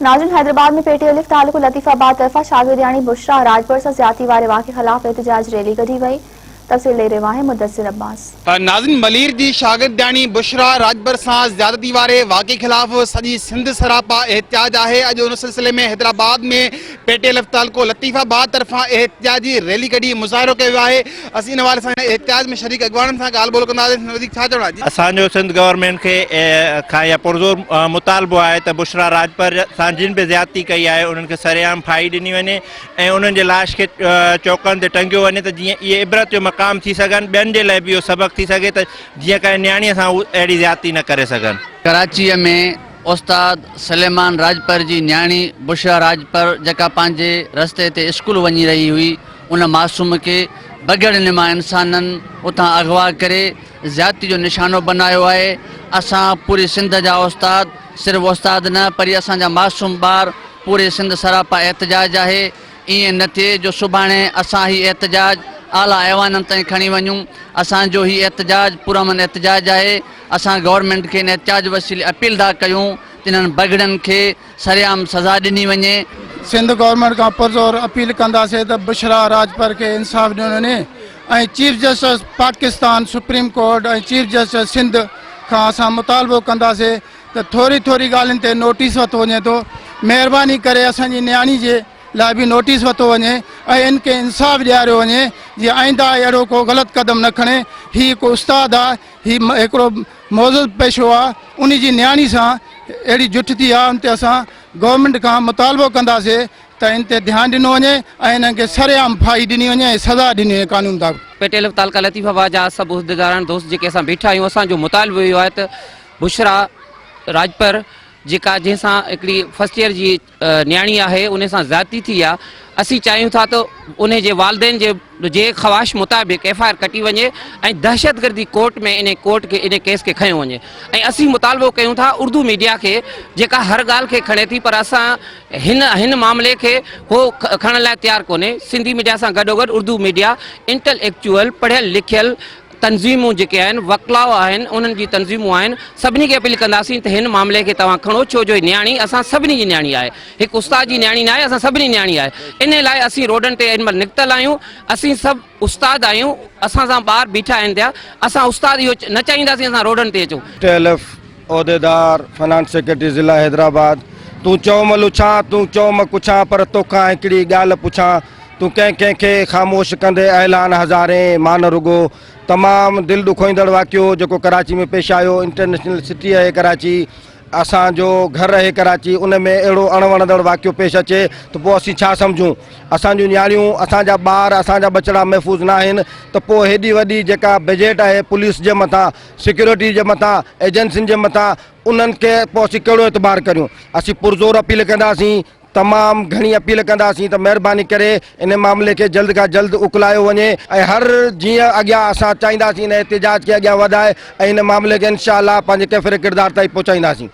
ناظرين حيدرآباد ۾ پي ٽي الف تعلقو لطيف آباد طرفان شاگردياڻي بشريٰ راڄپر سان زيادتي واري واقعي خلاف احتجاج ريلي ڪڍي وئي، تفصيل ڏئي رهيو آهي مدثر عباس. ناظرين ملير جي شاگردياڻي بشريٰ راڄپر سان زيادتي واري واقعي خلاف سڄي سنڌ سراپا احتجاج آهي، اڄ ان سلسلي ۾ حيدرآباد ۾ پي ٽي الف تعلقو لطيف آباد طرفان احتجاجي ريلي ڪڍي مظاهرو ڪيو ويو آهي، اسين ان حوالي سان هن احتجاج ۾ شريڪ اڳواڻن سان ڳالهه ٻولهه ڪنداسين وڌيڪ ڇا چوڻ آهي. اسان جو سنڌ گورنمينٽ کي کان يا پرزور مطالبو آهي ته بشريٰ راڄپر سان جن به زيادتي ڪئي آهي انهن کي سرعام ڦاهي ڏني وڃي ۽ انهن جي لاش کي چوڪن تي ٽنگيو وڃي ته جيئن اهي عبرت جو مقام ٿي سگهن ٻين جي لاء به اهو سبق ٿي سگهي ته جيئن ڪنهن نياڻي سان هو اهڙي زيادتي نه ڪري سگهن. ڪراچيء ۾ استاد سليمان راڄپر جي نياڻي بشريٰ راڄپر جيڪا پنهنجي رستي تي اسڪول وڃي رهي هئي ان معصوم کي بگهڙ نما انسانن اتان اغوا ڪري زيادتي جو نشانو بنايو آهي اسان پوري سنڌ جا استاد صرف استاد نه پر اسان جا معصوم ٻار پوري سنڌ سراپا احتجاج آهي ائين نه ٿئي جو سڀاڻي اسان هي احتجاج اعليٰ ايوانن تائين کڻي وڃون اسان جو هي احتجاج پرامن احتجاج آهي اسان گورنمينٽ کي ان احتجاج وسيلي اپيل ٿا ڪيون ته انهن بگهڙن کي سرعام سزا ڏني وڃي. سنڌ گورنمينٽ کان پرزور اپيل ڪنداسين ته بشريٰ راڄپر کي انصاف ڏنو وڃي ۽ chief justice Pakistan supreme court ۽ chief justice Sindh کان اسان مطالبو ڪنداسين ته ٿوري ٿوري ڳالهين تي نوٽيس ورتو وڃي ٿو مهرباني ڪري اسان جي نياڻي جي لاء به نوٽيس ورتو وڃي ۽ ان کي انصاف ڏياريو وڃي جيئن آئنده اهڙو ڪو غلط قدم نه کڻي هي هڪ استاد آهي هي هڪڙو معزز پيشو آ انهي جي نياڻي سان اهڙي جٺ ٿي آ ان تي اسان گورنمينٽ کان مطالبو ڪنداسي ته ان تي ڌيان ڏنو وڃي ۽ انهن کي سرعام ڦاهي ڏني وڃي ۽ سزا ڏني وڃي قانون مطابق. پي ٽي ايل تعلقه لطيف آباد جا سڀ عهديداران دوست جيڪي اسان بيٺا آهيون اسان جو مطالبو اهو آهي ته بشريٰ راڄپر جيڪا جنهن سان هڪڙي فرسٽ ايئر جي نياڻي آهي انهي سان زيادتي ٿي آ اسين چاهيون ٿا ته انهي جي والدين جي جي خواهش مطابق ايف I R ڪٽي وڃي ۽ دهشتگردي ڪورٽ ۾ انهي ڪورٽ کي انهي ڪيس کي کنيو وڃي ۽ اسين مطالبو ڪيون ٿا اردو ميڊيا کي جيڪا هر ڳالهه کي کڻي ٿي پر اسان هن هن معاملي کي هو کڻڻ لاء تيار ڪونهي سنڌي ميڊيا سان گڏوگڏ اردو ميڊيا انٽل ايڪچوئل پڙهيل لکيل تنظيمون جيڪي آهن وڪلاء آهن انهن جي تنظيمون آهن سڀني کي اپيل ڪنداسين ته هن معاملي کي توهان کڻو ڇو جو هي نياڻي اسان سڀني جي نياڻي آهي هڪ استاد جي نياڻي ناهي اسان سڀني نياڻي آهي انهي لاء اسين روڊن تي هن مهل نڪتل آهيون اسين سڀ استاد آهيون اسان سان ٻار بيٺا آهن پيا اسان استاد اهو نه چاهينداسين اسان روڊن تي اچون. ٽي عهديدار فنانس سيڪريٽري ضلع حيدرآباد تون چئو م لڇان تون چئو م ڪڇان پر توکان هڪڙي ڳالهه پڇان تون ڪنهن ڪنهن کي خاموش ڪندي اعلان هزارين مان نه رڳو تمام دل ڏکوئيندڙ واقعو جيڪو ڪراچي ۾ پيش آيو انٽرنيشنل سٽي اهي ڪراچي اسان جو گهر اهي ڪراچي ان ۾ اهڙو اڻ وڻندڙ واقعو پيش اچي ته پوء اسين ڇا سمجهون اسان جون نياڻيون اسان جا ٻار اسان جا ٻچڙا محفوظ نه آهن ته پوء هيڏي وڏي جيڪا بجيٽ آهي پوليس جي مٿان سيڪيورٽي جي مٿان ايجنسين جي مٿان انهن کي پوء اسين ڪهڙو اعتبار ڪريون اسين پرزور اپيل ڪنداسين تمام گهڻي اپيل ڪنداسين ته مهرباني ڪري ان معاملي کي جلد کان جلد اڪلايو وڃي ۽ هر جيئن اڳيان اسان چاهينداسين ان احتجاج کي اڳيان وڌائي ۽ ان معاملي کي انشاء الله پنهنجي ڪيفر ڪردار تائين پهچائينداسين.